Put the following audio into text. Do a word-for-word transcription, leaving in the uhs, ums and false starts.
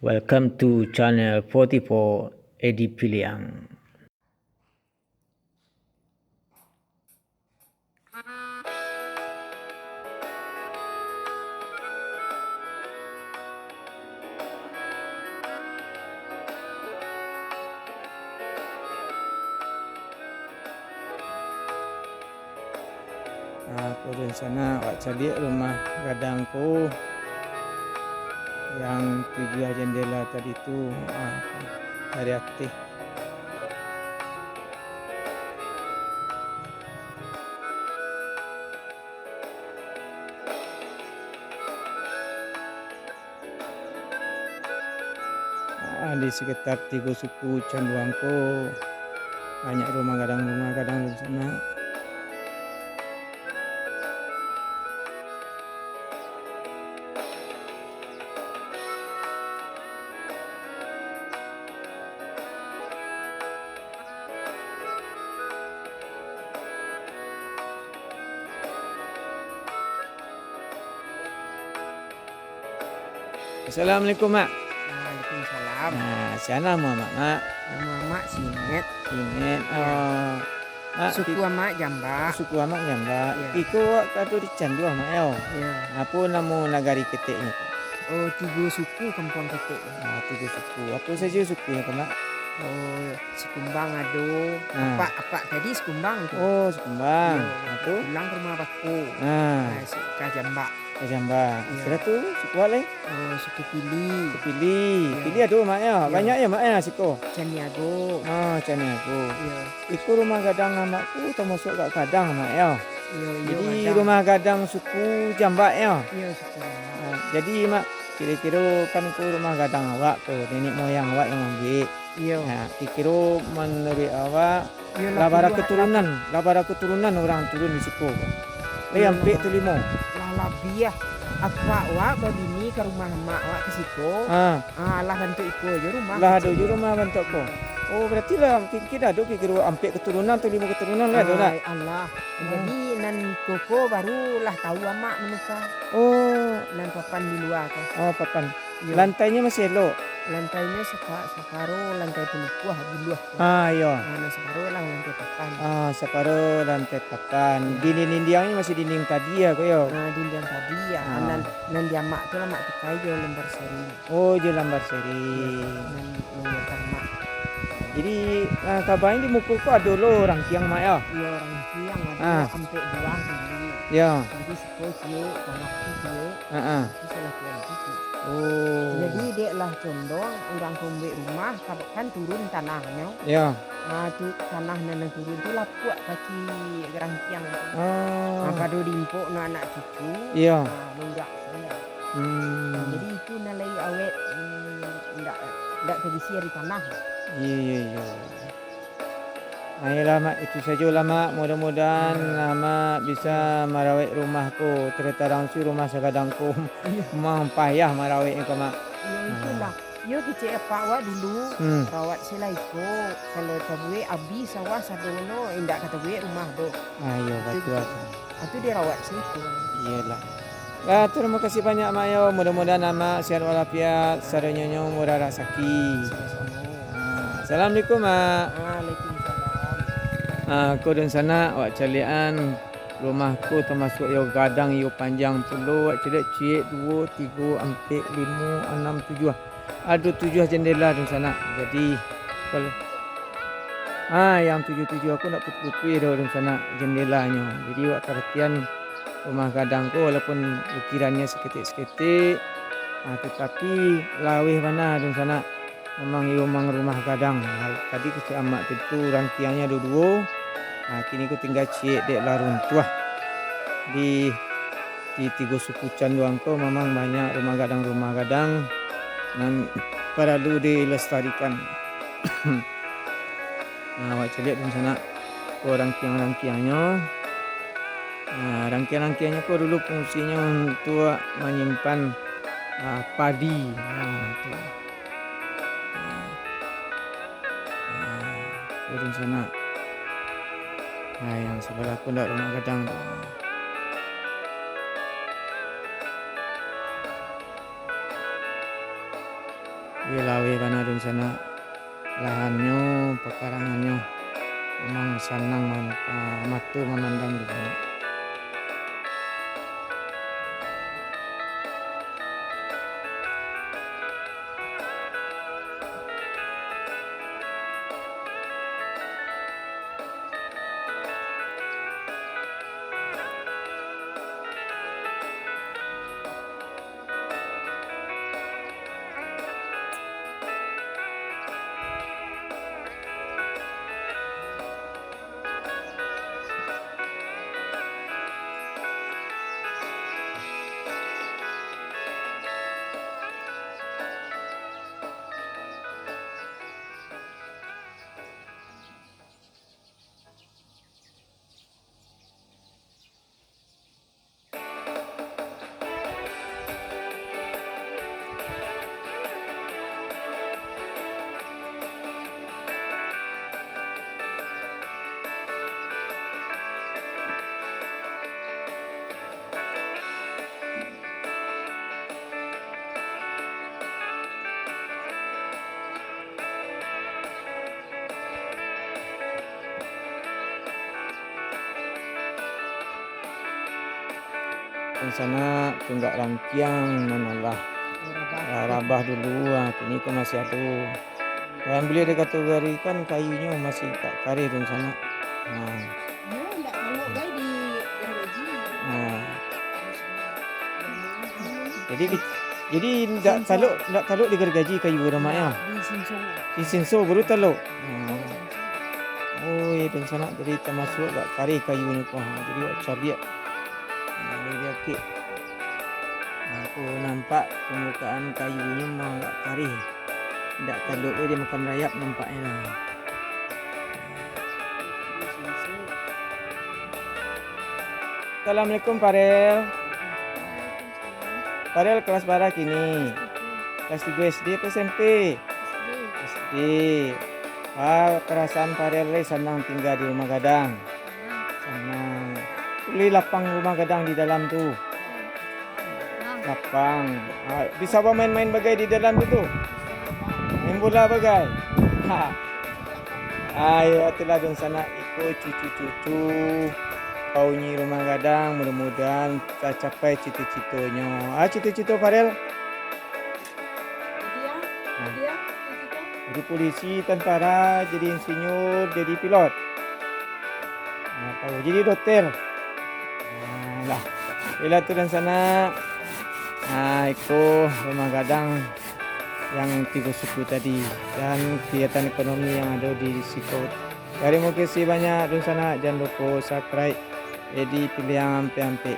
Welcome to channel forty-four, Edi Piliang. Ah, ko dunsanak, awak caliak rumah gadang ko, yang tujuah jendela tadi tu, ah, dari ateh. Ah, di sekitar Tigo Suku Canduang ko, banyak rumah gadang, rumah gadang dunsanak. Assalamualaikum, Mak. Waalaikumsalam. Nah, sia namo Amak, Mak? Namo Amak Sinet. Sinet. Ya. Oh, Mak, suku Amak Jambak. Suku Amak Jambak. Ya. Iko awak ka ado di Canduang, Mak, yo? Ya. Apo namo nagari keteknyo tu? Oh, Tigo Suku, Kampuang Ketek. Ah, Tigo Suku. Apo sajo sukunyo tu, Mak? Oh, Sikumbang ado. Ah. Apak, apak tadi Sikumbang tu. Oh, Sikumbang. Iyo, apo? Pulang ka rumah bako. Ah. Ah, si-, ka Jambak. Ka Jambak. Iyo. Sudah tu, suku awak lai? Oh, suku Pili. Suku Pili. Iyo. Pili ado, Mak, yo? Iyo. Banyak yo, Mak, yo, siko? Caniago. Ah, Caniago. Iyo. Iko rumah gadang Amak tu tamasuak ka gadang, Mak, yo? Iyo, iyo. Jadi, gadang. Rumah gadang suku Jambak, yo? Iyo, suku Jambak. Ah, jadi, Mak, kiro-kiro kan ko rumah gadang awak tu, nenek moyang awak yang mambuek. Iyo. Nah, kiro-kiro manuruik awak, iyo, lah, lah bara puluah keturunan, lah bara keturunan urang turun di siko ko? Lai, iyo, ampek tu limo? Lah labiah. Apak wak babini ka rumah amak wak ka siko. Ah. Ah, lah bantuak iko jo rumah. Lah ado jo rumah bantuak ko. Oh, berarti lah mungkin ado kiro-kiro ampek keturunan atau limo keturunan lah ado nak? Ai, alah. Ah. Jadi nan koko baru lah tahu amak manuka. Oh. Nan papan di lua ko. Oh, papan. Iyo. Lantainyo masih elok? Lantainyo sapa-, saparo lantai palukuah buluah. Ah, iyo. Ah, nan saparo lah lantai papan. Ah, saparo lantai papan. Iyo. Dindiang-dindiangnyo masih dindiang tadi ya, ko yo? Ah, dindiang tadi ya. Ah. Nan, nan di amak tu lah amak tukai jo lambar seri. Oh, jo lambar seri. Iyo, nan, nan di amak. Jadi, ah, kabanyo di muko ko ado lo rangkiang, Mak, yo? Iyo, rangkiang ado. Ah. Ampek buah dulu. Iyo. Jadi, siko ciek, tangah tu ciek. Heeh. Itu salah tuan tu. Oh. Jadi, dek lah condong, urang ka mambuek rumah, ka-, kan turun tanahnyo. Yo. Ah, tu tanah nan, nan turun tu lapuak kaki rangkiang tu. Oh. Ah, pado diimpok no anak cucu. Yo. Ah, munggak sajo. Hmm. Ah, jadi itu nan lai awet, hmm, ndak, ndak tabisi dari tanah. Iyo, iyo, iyo. Ayolah, Mak, itu sajolah, Mak. Mudah-mudahan, hmm, Amak bisa marawek rumah ko, terutama rumah sagadang ko. Iyo. Memang payah maraweknyo ko, Mak. Iyo, itulah. Iyo, kecek apak wak dulu, hmm, rawat se lah iko. Kalau tabuek abih sawah sadono, indak ka tabuek rumah doh. Ah, iyo, itu batua. Atu dirawat situ. Iyolah. Ah, tarimo kasih banyak, Mak, yo. Mudah-mudahan Amak sehat walafiat, sadonyo murah rasaki. Samo-samo. Ah, assalamualaikum, Mak. Waalaikumsalam. Ah, ko dunsanak, wak caliakan rumah ko tamasuak yo gadang, yo panjang pulo, wak caliak ciek, duo, tigo, ampek, limo, anam, tujuah. Ado tujuah jendela dunsanak. Jadi, kalau, ah, yang tujuah-tujuah ko ndak putuih-putuih doh dunsanak jendelanyo. Jadi, wak paratian rumah gadang ko, walaupun ukirannyo saketek-saketek, ah, tatapi laweh bana dunsanak. Memang iyo memang rumah gadang. Ah, tadi kecek amak tu, tu rangkiangnyo ado duo. Ah, kini ko tingga ciek dek lah runtuah. Di Di Tigo Suku Canduang ko memang banyak rumah gadang-rumah gadang nan paralu dilestarikan. Nah, awak caliak dunsanak ko rangkiang-rangkiangnyo. Nah, rangkiang-rangkiangnyo ko dulu fungsinyo untuak manyimpan, ah, padi. Nah, tu. Nah, nah, ko dunsanak. Nah, yang sabalah ko ndak rumah gadang tu. Wih, laweh bana dunsanak. Lahannyo, pakarangannyo, memang sanang man-, ah, mato mamandang dunsanak. Dunsanak, tunggak rantiang nan alah, ah, rabah dulu, ah, kini ko masih ado. Dan buliah dikategorikan kayunyo masih agak kareh, dunsanak. Nah. Yo, ndak talok gai di gargaji. Nah. Jadi, jadi ndak talok, ndak talok di gargaji kayu tu, Mak, yo? Di sinso. Di sinso baru talok. Nah. Oi, dunsanak, jadi tamasuak agak kareh kayunyo ko. Ha, jadi awak caliak. Nah, jadi akik. Nah, ko nampak pambukaan kayunyo memang agak kareh. Ndak talok gai di makam rayap nampaknyo lah. Assalamualaikum, Farel. Farel kelas bara kini? Kelas tigo S D atau S M P? S D. Ah, parasaan Farel lai sanang tingga di rumah gadang. Sanang. Ulih lapang rumah gadang di dalam tu. Lapang. Ah, bisa bamain-main bagai di dalam tu, tu? Main bola bagai. Ha. Ah, yo, itulah dunsanak, iko cucu-cucu pauni rumah gadang, mudah-mudahan tacapai cito-citonyo. Ah, cito-cito Farel? Jadi, ah, nah. Jadi, ah, cito-cito? Jadi polisi, tentara, jadi insinyur, jadi pilot. Nah, tahu, jadi dokter. Nah, lah. Itulah tu dunsanak. Nah, iko rumah gadang yang tigo suku tadi dan kegiatan ekonomi yang ado di siko. Tarimo kasih banyak dunsanak, jan lupo subscribe Edi Piliang Ampek-ampek.